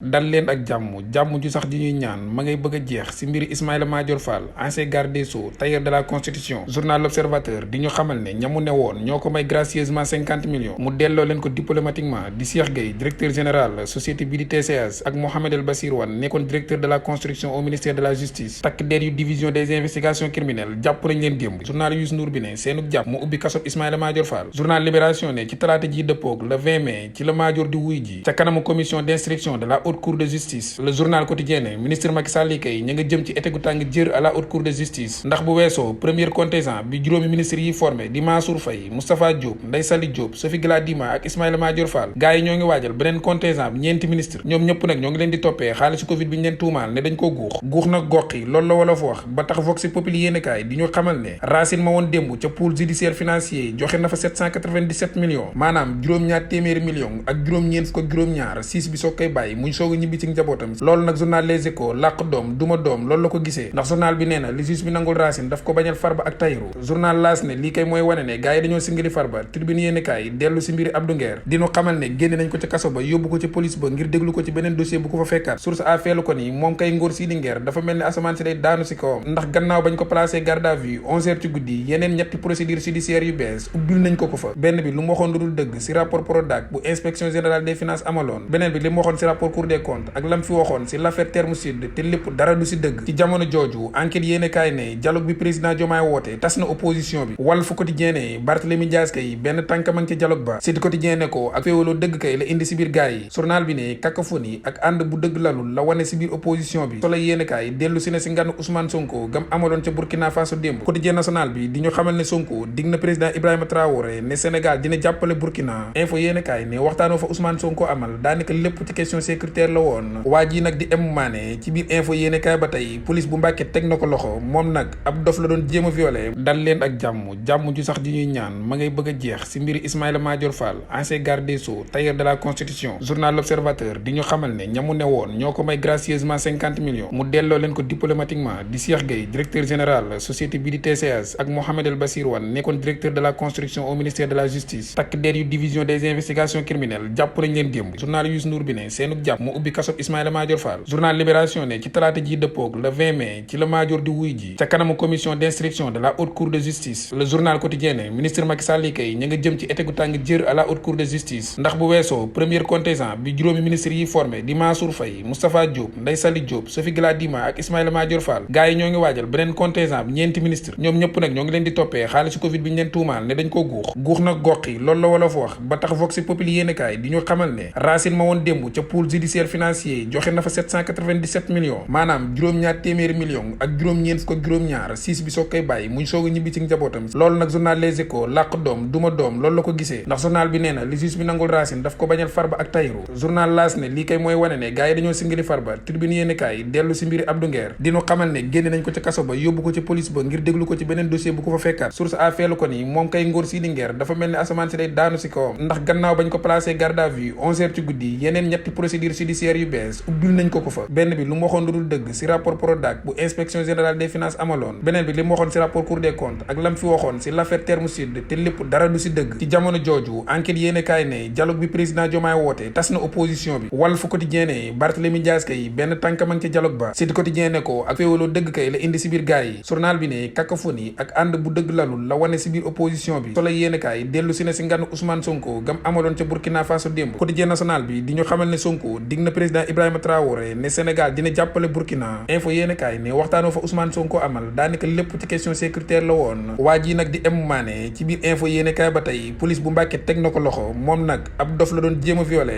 dal leen ak jàmm ju sax ji ñuy ñaan ma ngay bëgg a jeex ci mbiri Ismaïla Madior Fall ancien garde des Sceaux tailleur de la constitution journal L'Observateur di ñu xamal ne ñamu ne woon ñoo ko may gracieusement 50 millions mu delloo leen ko diplomatiquement di Cheikh Gueye directeur général société bi di TCS ak Mohamed El Bassir Wane nekkoon directeur de la construction au ministère de la justice takk der yu division des investigations criminelles jàpp nañ leen démb journal Youssou Ndour bi ne seenub jàpp mu ubbi kasob Ismaïla Madior Fall journal Libération ne ci talaata ji dëppoog le 20 mai ci la Madior di wuy ji ca kanamu commission d'instruction de la haute cour de justice le journal quotidien ne ministre Macky Sall yi kay ña nga jëm ci été gu tàng jër à la haute cour de justice ndax bu weesoo premier contingent bi juróomi ministre yi formé di Mansour Faye Moustapha Diop Ndeye Saly Diop Sophie Gladima ak Ismaïla Madior Fall gars yi ñoo ngi waajal beneen contingent bi ñeenti ministre ñoom ñëpp nag ñoo ngi leen di toppee xaalisu Covid bi ñu leen tuumaal ne dañ ko guux nag goxi loolu la wolof wax ba tax Vox Populi yéenekaay di ñu xamal ne Racine ma woon démb ca pôle judiciaire financier joxe na fa 797 millions maanaam juróom-ñaar téeméeri millions ak juróom-ñeent fukk ak juróom-ñaar siis bi soog koy bàyyi muy soog a ñibbi ci njabootam loolu nag journal Les Échos làq doom duma doom loolu la ko gisee ndax journal bi nee na li juge bi nangul Racine daf ko bañal Farba ak Tahirou journal L'As ne lii kay mooy wane ne gars yi dañoo singali Farba Tribune yéenekaay dellu si mbiri Abdou Nguer di ñu xamal ne génne nañ ko ca kaso ba yóbbu ko ci police ba ngir déglu ko ci beneen dossier bu ko fa fekkaat source a feelu ko ni moom kay Ngor Sidi Nguer dafa mel ni asamaan si day daanu si kawam ndax gannaaw bañ ko placé garde à vue 11h ci guddi yeneen ñetti procédure judiciaire yu bees ubbil nañ ko fa benn bi lu mu waxoon lu dul dëgg si rapport Prodac bu inspection générale des finances amaloon beneen bi li mu waxoon si rapport cour des comptes ak lam fi waxoon si l'affaire Terme Sud te lépp dara du si dëgg ci jamono jooju enquête yéene kaay ne dialogue bi président Diomaye woote tas na opposition bi Walf Quotidien ne Barthélémy Dias kay benn tànk ma ngi ci dialogue ba Sud Quotidien ne ko ak féewaloo dëgg kay la indi si biir gaay yi journal bi ne cacophonie ak ànd bu dëgg lalul la wane si biir opposition bi Soleil yéene kaay dellu si ne si nganu Ousmane Sonko gam amaloon ca Burkina Faso démb Quotidien national bi di ñu xamal ne Sonko dig na président Ibrahima Traoré ne Sénégal dina jàppale Burkina info yéene kaay ne waxtaanoo fa Ousmane Sonko amal daanaka lépp ci question sécuritaire la woon waa ji nag di M Mané ci biir info yéene kaay ba tey police bu Mbàkke teg na ko loxo moom nag ab dof la doon jéem a violé dal leen ak jàmm ju sax ji ñuy ñaan ma ngay bëgg a jeex si mbiri Ismaïla Madior Fall ancien garde des Sceaux tailleur de la constitution journal L'Observateur di ñu xamal ne ñamu ne woon ñoo ko may gracieusement 50 millions mu delloo leen ko diplomatiquement di Cheikh Gueye directeur général société bi di TCS ak Mohamed El Bassir Wane nekkoon directeur de la construction au ministère de la justice takk der yu division des investigations criminelles jàpp nañ leen démb journal Youssou Ndour bi ne seenub jàpp mu ubbi kasob Ismaïla Madior Fall journal Libération ne ci talaata ji dëppoog le 20 mai ci la Madior di wuy ji ca kanamu commission d'instruction de la haute cour de justice le journal quotidien ne ministre Macky Sall yi kay ña nga jëm ci été gu tàng jër à la haute cour de justice ndax bu weesoo premier contingent bi juróomi ministre yi formé di Mansour Faye Moustapha Diop Ndeye Saly Diop Sophie Gladima ak Ismaïla Madior Fall gars yi ñoo ngi waajal beneen contingent bi ñeenti ministre ñoom ñëpp nag ñoo ngi leen di toppee xaalisu Covid bi ñu leen tuumaal ne dañ ko guux nag goxi loolu la wolof wax ba tax Vox Populi yéenekaay di ñu xamal ne Racine ma woon démb ca pôle judiciaire financier joxe na fa 797 millions maanaam juróom-ñaar téeméeri millions ak juróom-ñeent fukk ak juróom-ñaar siis bi soog koy bàyyi muy soog a ñibbi ci njabootam loolu nag journal Les Échos làq doom duma doom loolu la ko gisee ndax journal bi nee na li juge bi nangul Racine daf ko bañal Farba ak Tahirou journal L'As ne lii kay mooy wane ne gars yi dañoo singali Farba Tribune yéenekaay dellu si mbiri Abdou Nguer dinu xamal ne génne nañ ko ca kaso ba yóbbu ko ci police ba ngir déglu ko ci beneen dossier bu ko fa fekkaat source a feelu ko ni moom kay Ngor Sidi Nguer dafa mel ni asamaan si day daanu si kawam ndax gannaaw bañ ko placé garde à vue 11h ci guddi yeneen ñetti procédure judiciaire yu bees ubbil nañ ko fa benn bi lu mu waxoon lu dul dëgg si rapport Prodac bu inspection générale des finances amaloon beneen bi li mu waxoon si rapport cour des comptes ak lam fi waxoon si l'affaire Terme Sud te lépp dara du si dëgg ci jamono jooju enquête yéene kaay ne dialogue bi président Diomaye woote tas na opposition bi Walf Quotidien ne Barthélémy Dias kay benn tànk ma ngi ci dialogue ba Sud Quotidien ne ko ak féewaloo dëgg kay la indi si biir gaay yi journal bi ne cacophonie ak ànd bu dëgg lalul la wane si biir opposition bi Soleil yéenekaay dellu si ne si nganu Ousmane Sonko gam amaloon ca Burkina Faso démb Quotidien national bi di ñu xamal ne Sonko dig na président Ibrahima Traoré ne Sénégal dina jàppale Burkina info yéenekaay ne waxtaanoo fa Ousmane Sonko amal daanaka lépp ci question sécuritaire la woon waa ji nag di M Mané ci biir info yéenekaay ba tey police bu Mbàkke teg na ko loxo moom nag ab dof la doon jéem a violé